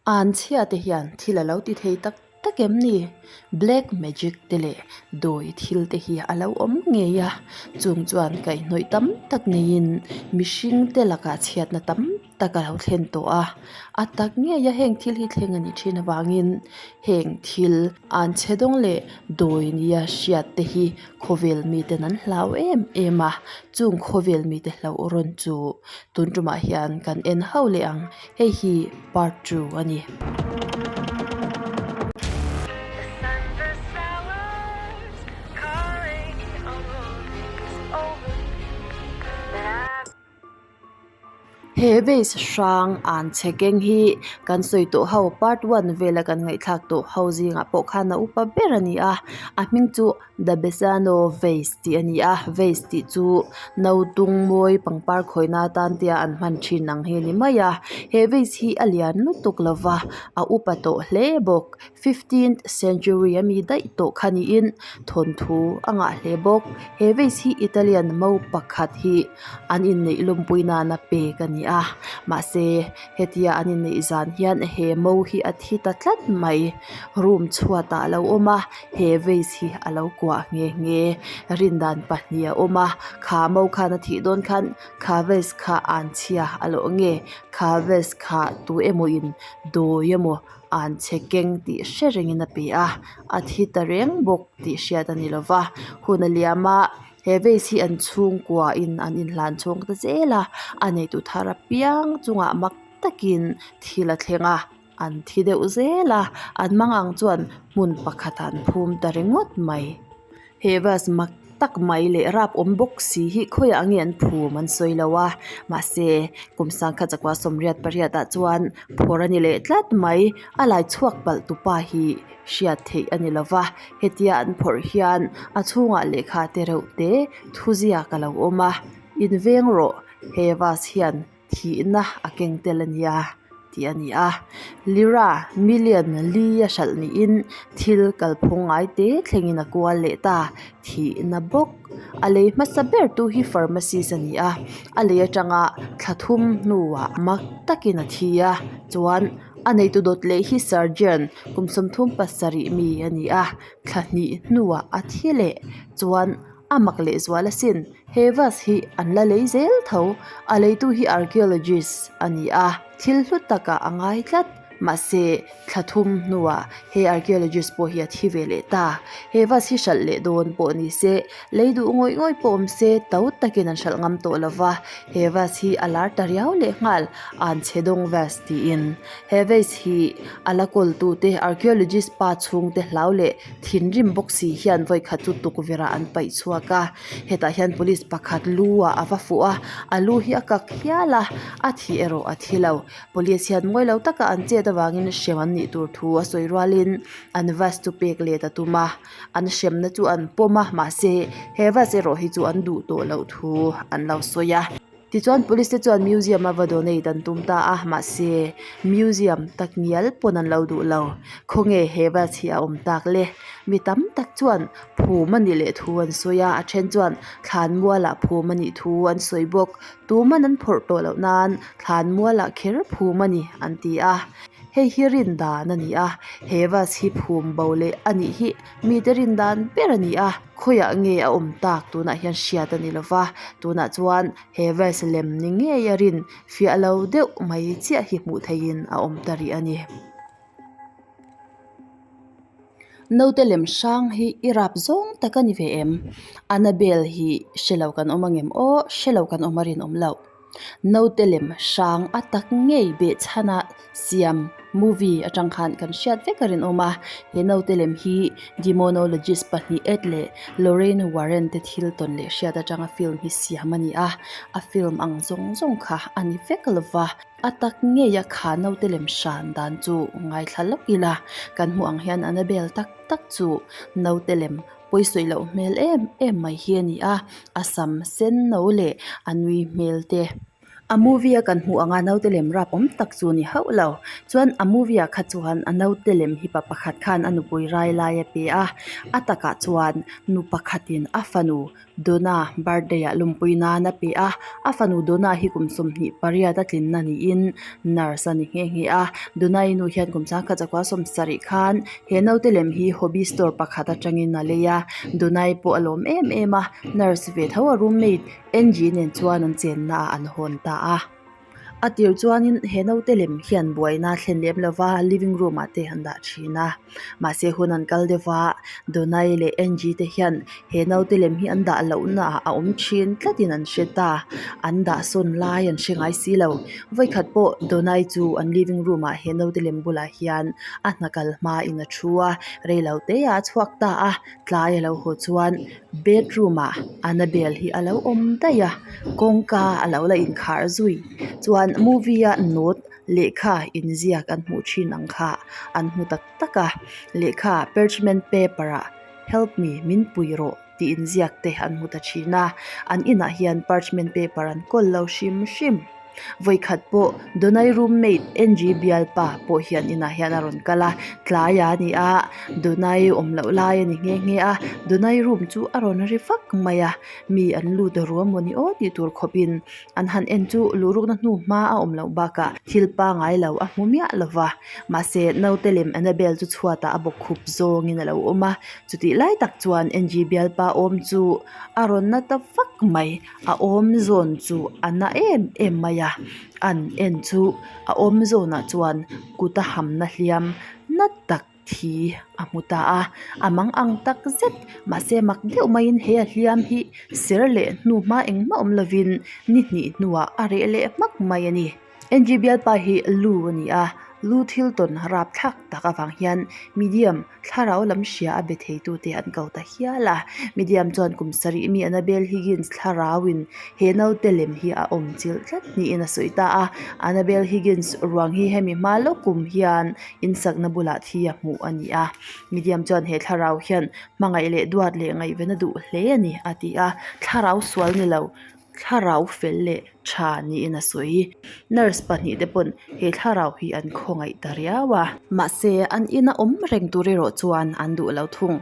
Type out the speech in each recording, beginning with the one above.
Anchhia te hian thil a lo ti thei tak tak em ni? Black magic te leh dawi thil te hi a lo awm ngei a, chung chuan kaihhnawih tam tak neiin mihring te lakah chhiatna tam tak a lo thlen tawh a, a tak ngei a heng thil hi thleng a nih thin avangin heng thil anchhe dawng leh dawi nia hriat te hi khawvel miten an hlau em em a, chung khawvel mite hlauh rawn chu tun tumah hian kan en ho leh ang. Hei hi part 2 a ni. He vase hrang an chhe keng hi kan sawi tawh ho part 1 vela kan ngaihthlak tawh ho zingah pawh khan a upa ber a ni a, a hming chu The Besano Vase tih a ni a, vase tih chu no tung mawi pangpar khawihna atan te a an hman thin ang hi a ni mai a, he vase hi a lian lutuk lo va, a upa tawh hle bawk fifteenth century a mi daih tawh kha niin thawnthu a ngah hle bawk, he vase hi Italian mo pakhat hi an inneih lawmpui nana pek a ni a, mahse hetia an inneih zan hian he mo hi a thi ta tlat mai, room chhuatah a lo awm a. He vase hi a lo kuah nghe nghe rindan pahnih a awm a kha mo khan a thih dawn khan kha vase kha an chhia a lawh nge kha vase kha tu emaw in dawi emaw an chhe keng tih hre rengin a pe a a thi ta reng bawk tih hriat a ni lo va hun a liam a he vase hi an chhungkua in an inhlan chhawng ta zel a a neitu thar apiang chungah mak takin thil a thleng a. An thi deuh zel a, an mang ang chuan hmun pakhatah an phum ta ringawt mai. He bus mak tak mai leh rap awm bawk si hi khawiah nge an phum an sawi lo a, mahse kum sangkhat zakua sawmriat pariatah chuan phawrh a ni leh tlat mai. A lai chhuak palh tupa hi hriat theih a ni lo va, hetia an phawrh hian a chhungah lehkha te reuh te thuziak a lo awm a, inveng rawh he bus hian. Thihna a keng tel a nia tih a ni a lira million li a hralh niin thil kalphung ngai te thlengin a kual leh ta thihna bawk a lei hmasa ber tu hi pharmacist a ni a a lei atanga thla thum hnuah mak takin a thi a chuan a neitu dawt leh hi surgeon kum 37 mi a ni a thla hnih hnuah a thi leh chuan. A mak leh zual asin, he vase hi an la lei zel tho, a leitu hi archaeologist a ni a, thil hlu takah a ngai tlat, mahse thla thum hnuah he archaeologist pawh hi a thi ve leh ta, he vase hi hralh leh dawn pawh ni se, lei duh ngawih ngawih pawh awm se to takin an hralh ngam tawh lo va, he vase hi a lar ta riau leh nghal, Anchhe dawng vase tiin he vase hi a la kawltute archaeologist pa chhungte hlau leh Thinrim bawk si hian vawikhat chu tukverh ah an paih chhuak a, hetah hian police pakhat lu ah a va fuh a, a lu hi a kak hial a, a thih erawh a thi lo. Police hian mawi lo taka an chet avangin hrem an nih tur thu a sawi rualin an vase chu pek let a tum a, an hremna chu an pawm a, mahse he vase erawh hi chu an duh tawh loh thu an lo sawi a. Tichuan police te chuan museum a va donate an tum ta a mahse museum tak ngial pawn an lo duh lo khawnge he bus hi a awm tak le mi tam tak chuan phum a nih leh thu an sawi a a then chuan thlanmual ah phum a nih thu an sawi bawk tuman an phawrh tawh loh nan thlanmual ah kher phum a ni an ti a hei hi rin dan a ni a he bus hi phum bo leh a nih hi mite rin dan ber a ni a. Khawiah nge a awm tak tunah hian hriat a ni lo va, tunah chuan he vase lem ni ngei a rin fiah lo deuh mai chiah hi hmuh theihin a awm ta rih a ni. Naute lem hrang hi i rap zawng tak a ni ve em? Annabelle hi hre lo kan awm angem aw, hre lo kan awm a rinawm loh. Naute lem hrang a tak ngei behchhana siam movie atang khan kan hriat vek a rinawm a, he naute lem hi demonologist pahnih Ed leh Lorraine Warren te thil tawn leh hriat atanga film hi siam a ni a, a film ang zawng zawng kha a ni vek lova, a tak ngei a kha naute lem hran dan chu ngaithla lawk ila kan hmuh ang hian Annabelle tak tak chu naute lem Pawisawi loh hmel em em mai hi a ni a, a sam sen no leh a nui hmel te. A movie a kan hmuh anga naute lem rap awm tak chu a ni hauh lo chuan a movie ah kha chuan a naute lem hi pa pakhat khan a nupui rai lai a pe a a takah chuan nu pakhatin a fanu Donna birthday ah lawmpui nan a pe a a fanu Donna hi kum 28 a tlinna niin nurse a ni nghe nghe a Donna i nu hian kum sangkhat zakua sawmsarih khan he naute lem hi hobby store pakhat atangin a lei a Donna i pawh a lawm em em a nurse ve tho a roommate Angie nen chuan an chenna ah an hawn ta a. A tir chuanin he naute lem hian buaina a thlen lem lova living room ah te an dah thin a mahse hun an kal deuh va Donai leh Angie te hian he naute lem hi an dah lohna ah a awm thin tlatin an hre ta an dah sawn lai an hre ngai si lo vawikhat pawh Donai chu an living room ah he naute lem bulah hian a hna kal hmain a thu a reilo te ah a chhuak ta a tlai a lo haw chuan. Bedroom ah Annabelle hi a lo awm daih a kawngka a lo la inkhar zui chuan movie a note lehkha inziak an hmuh thin ang kha an hmu tak tak a lehkha parchment paper ah help me min pui rawh tih inziak te an hmu ta thin a an inah hian parchment paper an kawl lo hrim hrim. Vawikhat pawh Donai roommate Angie bialpa pawh hian inah hian a rawn kal a, tlai a ni a, Donai awm loh lai a ni nghe nghe a, Donai room chu a rawn ri vak mai a, mi an lut ru a mawni aw tih tur khawpin an han en chu luhrukna hnu hma a awm loh bakah thil pangai lo a hmu miah lo va, mahse naute lem Annabelle chu chhuatah a bawkkhup zawngin a lo awm a, chutih lai tak chuan Angie bialpa awm chu a rawn na ta vak mai. A awm zawn chu a na em em mai a an en chu a awm zawnah chuan kut a hamna hliam na tak thi a hmu ta a a mang ang tak zet mahse mak deuh maiin he a hliam hi ser leh hnu hma engmah awm lovin ni hnih hnuah a reh leh hmak mai a ni. Angie bialpa hi lu a ni a lu thil tawn rapthlak tak avang hian medium Thlarau lam hria a be theitute an ko ta hial a. Medium chuan kum sarih mi Annabel Higgins thlarauin he naute lem hi a awm chilh tlat niin a sawi ta a. Annabel Higgins ruang hi hemi hma lawk kum hian insakna bulah thi a hmuh a ni a. Medium chuan he thlarau hian hmangaih leh duat leh ngaihven a duh hle a ni a ti a. Thlarau sual ni lo. Thlarau fel leh tha niin a sawi. Nurse pahnihte pawn he thlarau hi an khawngaih ta riau a. Mahse, an ina awm reng tur erawh chuan an duh lo thung.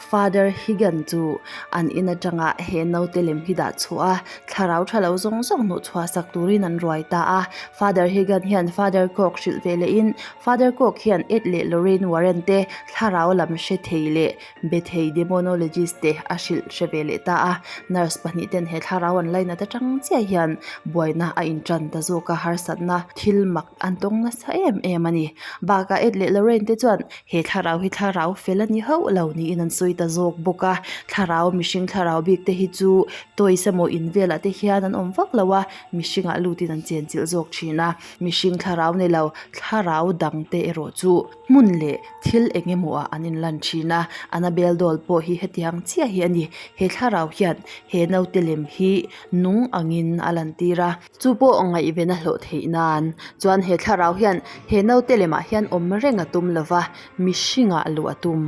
Father Higan chu an in atanga he naute lem hi dah chhuah a, thlarau tha lo zawng zawng hnuh chhuah sak turin an ruai ta a. Father Higan hian Father Koch hrilh ve lehin, Father Koch hian Ed leh Lorraine Warren te thlarau lam hre thei leh Bethei demonologist te a hrilh hre ve leh ta a, nurse pahnih ten he thlarau an lainat atang chiah hian buaina a intan ta zawk a, harsatna thil mak an tawng nasa em em a ni. Bakah Ed leh Lorraine te chuan he thlarau hi thlarau fel a ni hauh lo niin an sawi ta zawk bawk a, thlarau mihring thlarau bik te hi chu toys emaw in velah te hian an awm vak lo a, mihringah lutin an chenchilh zawk thin a, mihring thlarau ni lo thlarau dang te erawh chu hmun leh thil eng emaw ah an inlan thin a Annabelle doll pawh hi hetiang chiah hi a ni he thlarau hian he naute lem hi nung angin a lan tir a chu pawh ngaihven a hlawh theih nan chuan he thlarau hian he naute lemah hian awm reng a tum lova mihringah luh a tum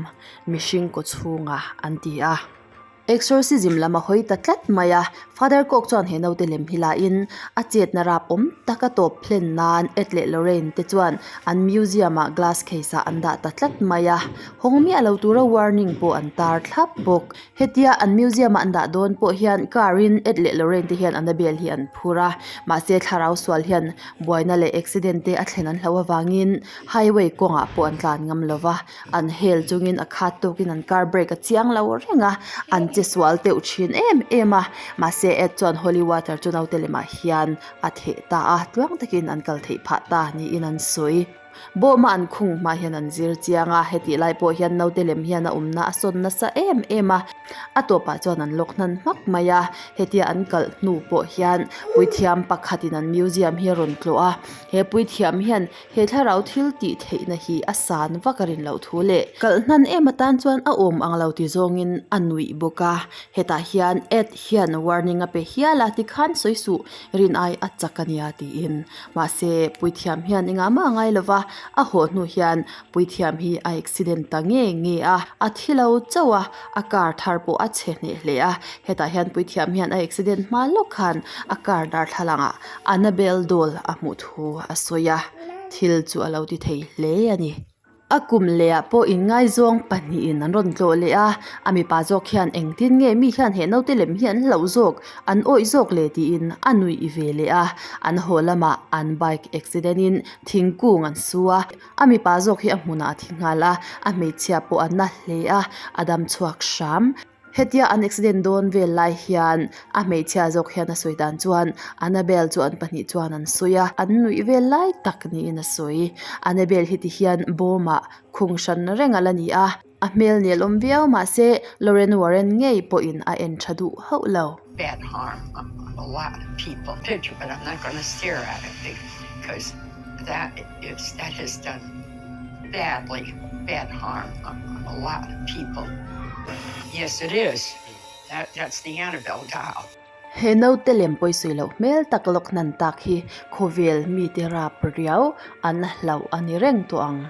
mihring kaw chhungah an ti a. Exorcism lam a hawi ta tlat mai a, Father Koch chuan he naute lem hi lain a chetna rap awm tak a tawp hlen nan Ed leh Lorraine te chuan an museum ah glass case ah an dah ta tlat mai a, hawng miah lo tura warning pawh an tar thlap bawk. Hetia an museum ah an dah dawn pawh hian car in Ed leh Lorraine te hian Annabelle hi an phur a, mahse thlarau sual hian buaina leh accident te a thlen an hlauh avangin highway kawngah pawh an tlan ngam lova. An hel chungin a khat tawkin an car brake a chiang lo reng a, an che sual deuh thin em em a. Mahse Ed chuan holy water chu naute lemah hian a theh ta a, tluang takin an kal theih phah ta niin an sawi. Bawma an khung hma hian an zir chiang a, hetih lai pawh hian naute lem hian a awmna a sawn nasa em em a. A tawpah chuan an lawk hnan hmak mai a, hetia an kalh hnu pawh hian puithiam pakhatin an museum hi a rawn tlawh a, he puithiam hian He thlarau thil tih theihna hi a san vak a rin loh thu leh kalh hnan em atan chuan a awm ang lo ti zawngin a nuih bawk a. Hetah hian Ed hian warning a pe hial a, tikhan sawi suh rin ai a chak a nia tiin. Mahse, puithiam hian engah mah a ngai lo va. A haw hnu hian puithiam hi a accident ta nge nge a, a thi lo chauh a, a car thar pawh a chhe hneh hle a. Hetah hian puithiam hian a accident hma lawk khan a car darthlalangah Annabelle doll a hmuh thu a sawi a, thil chu a lo ti thei hle a ni. A kum lehah pawh inngaizawng pahnihin an rawn tlawh leh a, a mipa zawk hian engtin nge mi hian he naute lem hi an hlauh zawk, an awih zawk le tiin a nuih ve leh a, an haw lamah an bike accident in thingkung an su a, a mipa zawk hi a hmunah a thi nghal a, a hmeichhia pawh a na hle a, a dam chhuak hram. Hetia an accident dawn vel lai hian a hmeichhia zawk hian a sawi dan chuan Annabelle chu an pahnih chuan an sawi a, an nuih vel lai tak niin a sawi. Annabelle hi ti hian bawmah khung hran reng a la ni a, a hmel nel awm viau mahse Lorraine Warren ngei pawhin a en tha duh hauh lo. Bad harm on a lot of people picture but I'm not gonna stare at it because that is that has done badly bad harm on a lot of people yes it is that that's the Annabelle doll. He naute lem pawisawi loh hmel tak lawk hnan tak hi khawvel mite rap riau an hlauh a ni reng tawh ang.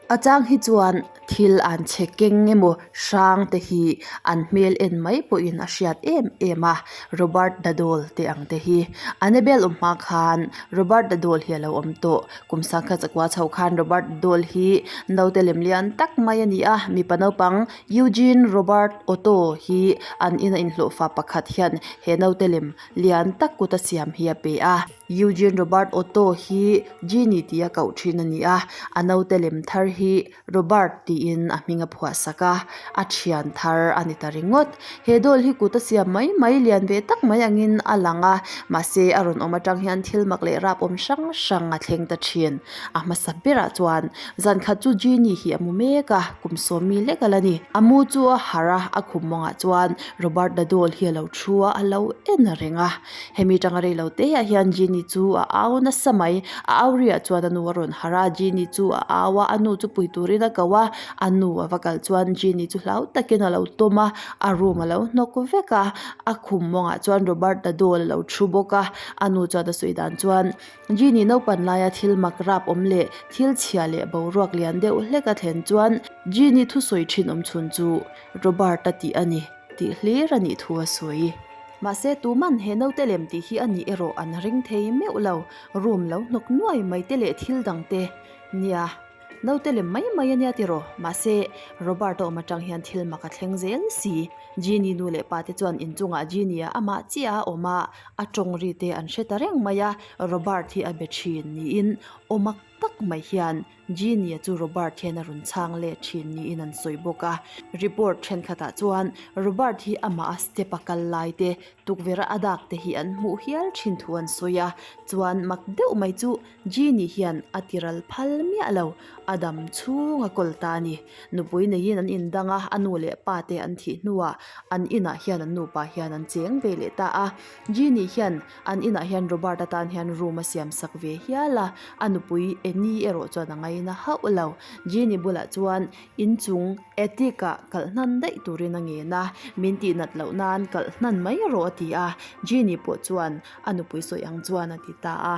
A chang hi chuan thil an chhe keng emaw hrang te hi an hmel en mai pawhin a hriat em em a Robert the doll te ang te hi Annabelle awm hma khan Robert the doll hi a lo awm tawh kum sangkhat chakua chho khan Robert the doll hi naute lem lian tak mai a ni a mipa naupang Eugene Robert Otto hi an ina inhlawhfa pakhat hian he naute lem lian tak kut a siam hi a pe a. Eugene Robert Otto hi Genie tia koh thin a ni a, a naute lem thar hi Robert tiin a hming a phuah sak a, a thian thar a ni ta ringawt. He doll hi kut a siam mai mai lian ve tak mai angin a lang a, mahse a rawn awm atang hian thil mak leh rap awm hrang hrang a thleng ta thin. A hmasa berah chuan zan khat chu Genie hi a mu mek a, kum sawmi lek a la ni. A mu chu a harh a, a khum mawngah chuan Robert the doll hi a lo thu a, a lo en reng a. Hemi tanga rei lo te ah hian Genie chu a au nasa mai. A au riah chuan a nu a rawn harh a, Genie chu a au a, a nu chu pui turin a ko a, a nu a va kal chuan Genie chu hlau takin a lo tawm a, a room a lo hnawk vek a, a khum mawngah chuan Robert the doll a lo thu bawk a, a nu chuan a sawi dan chuan Genie naupan laia thil mak rap awm leh thil chhia leh boruak lian deuh hlek a thlen chuan Genie thusawi thin awm chhun chu Robert a tih a ni tih hlir a nih thu a sawi. Mahse tuman he naute lem tih hi a nih erawh an ring thei meuh lo, room lo hnawk nuai mai te leh thil dang te. Nia, naute lem mai mai a nia tiraw? Mahse, Robert a awm atang hian thil mak a thleng zel si. Jeannie nu leh pa te chuan inchungah Jeannie-a amah chiah a awm a, a tawng ri te an hre ta reng mai a, Robert hi a be thin niin aw mak tak mai hian Jeannie-a chu Robert hian a rawn chhang leh thin niin an sawi bawk a. Report thenkhatah chuan Robert hi amah a step a kal lai te, tukverh a dak te hi an hmuh hial thin thu an sawi a. Chuan mak deuh mai chu Jeannie hian a tiral phal miah lo, a dam chhung a kawl ta a ni. Nupui neiin an indang a, a nu leh pa te an thih hnuah an inah hian an nupa hian an cheng ve leh ta a. Jeannie hian An inah hian Robert atan hian room a siam sak ve hial a, a nupui Annie erawh chuan a ngaina hauh lo. Jeannie bulah chuan inchung attic ah kalh hnan daih turin a ngen a, min tih nat loh nan kalh hnan mai rawh a ti a, Jeannie pawh chuan a nupui sawi ang chuan a ti ta a.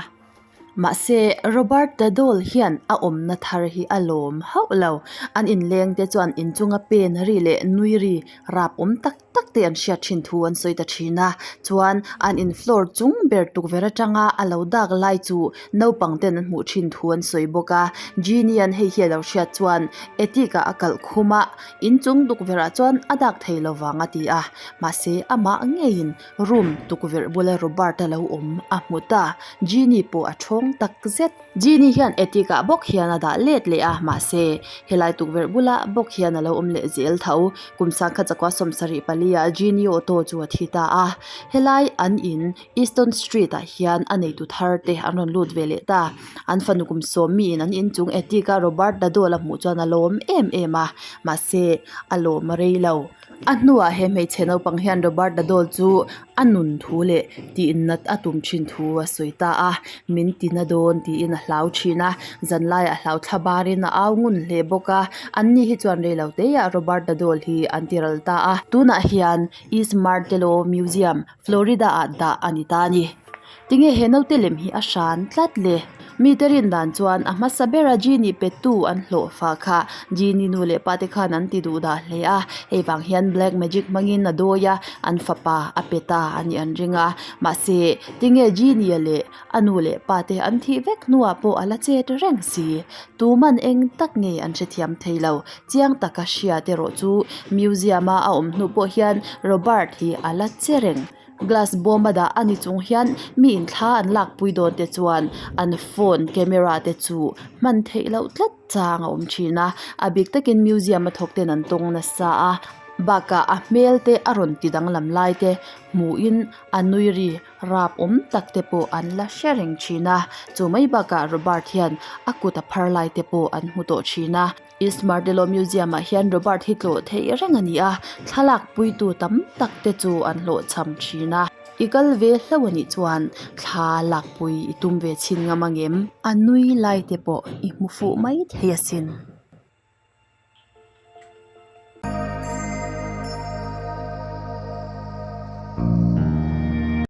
Mahse, Robert the doll hian a awmna thar hi a lawm hauh lo. An inleng te chuan inchunga pen ri leh nui ri rap awm tak tak te an hriat thin thu an sawi ta thin a, chuan an in floor chung ber tukverh atanga a lo dak lai chu naupang ten an hmuh thin thu an sawi bawk a, Genie an hei hi a lo hriat chuan attic ah a kalh khum a, inchung tukverh ah chuan a dak thei lo vang a ti a, mahse amah ngeiin room tukverh bula Robert a lo awm a hmu ta, Genie pawh a thawng tak zet. Genie hian attic ah bawk hian a dah let leh a, mahse helai tukverh bulah bawk hian a lo awm leh zel tho. Kum sangkhat zakua sawmsarih pali ah Genie auto chu a thi ta a, helai an in Easton Street ah hian a neitu thar te an rawn lut ve leh ta. An fanu kum sawm miin an inchung attic a Robert Dadol a hmuh chuan a lawm em em a, mahse a lawm a rei lo. A hnuah he hmeichhe naupang hian Robert Dadol chu a nun thu leh tihnat a tum thin thu a sawi ta a, min tina dawn tiin a hlau thin a, zanlaiah hlau thla barin a au ngun hle bawk a, anni hi chuan rei lo teiah Robert Dadol hi an ti ral ta a, tunah hian East Martello Museum, Florida ah dah a ni ta a ni. Tinge he naute lem hi a hran tlat le? Mite rin dan chuan a hmasa bera Genie petu an hlawh fa kha Genie nu leh pa te khan an ti duh dah hle a, hei vang hian black magic hmangin a dawi a, an fapa a pe ta a nih an ring a. Mahse, tinge Genie-a leh a nu leh pa te an thih vek hnuah pawh a la chet reng si. Tuman eng tak nge an hrethiam thei lo. Chiang taka hriat erawh chu museum-a a awm hnu pawh hian Robert hi a la che reng. Glass bawm a dah a ni chung hian mi in thla an lakpui dawn te chuan an phone camera te chu hman theih loh tlat chang a awm thin a, a bik takin museum a thawk ten an tawng nasa a, bakah a hmel te a rawn ti danglam lai te hmuhin a nui ri rap awm tak te pawh an la hre reng thin a, chu mai bakah Robert hian a kut a phar lai te pawh an hmu tawh thin a. East Martello Museum ah hian Robert hi tlawh theih reng a ni a, thlalak puitu tam tak te chu an hlawhchham thin a. I kal ve hlauh a nih chuan thla lakpui i tum ve chhin ngam ang em? A nui lai te pawh i hmu fuh mai thei asin.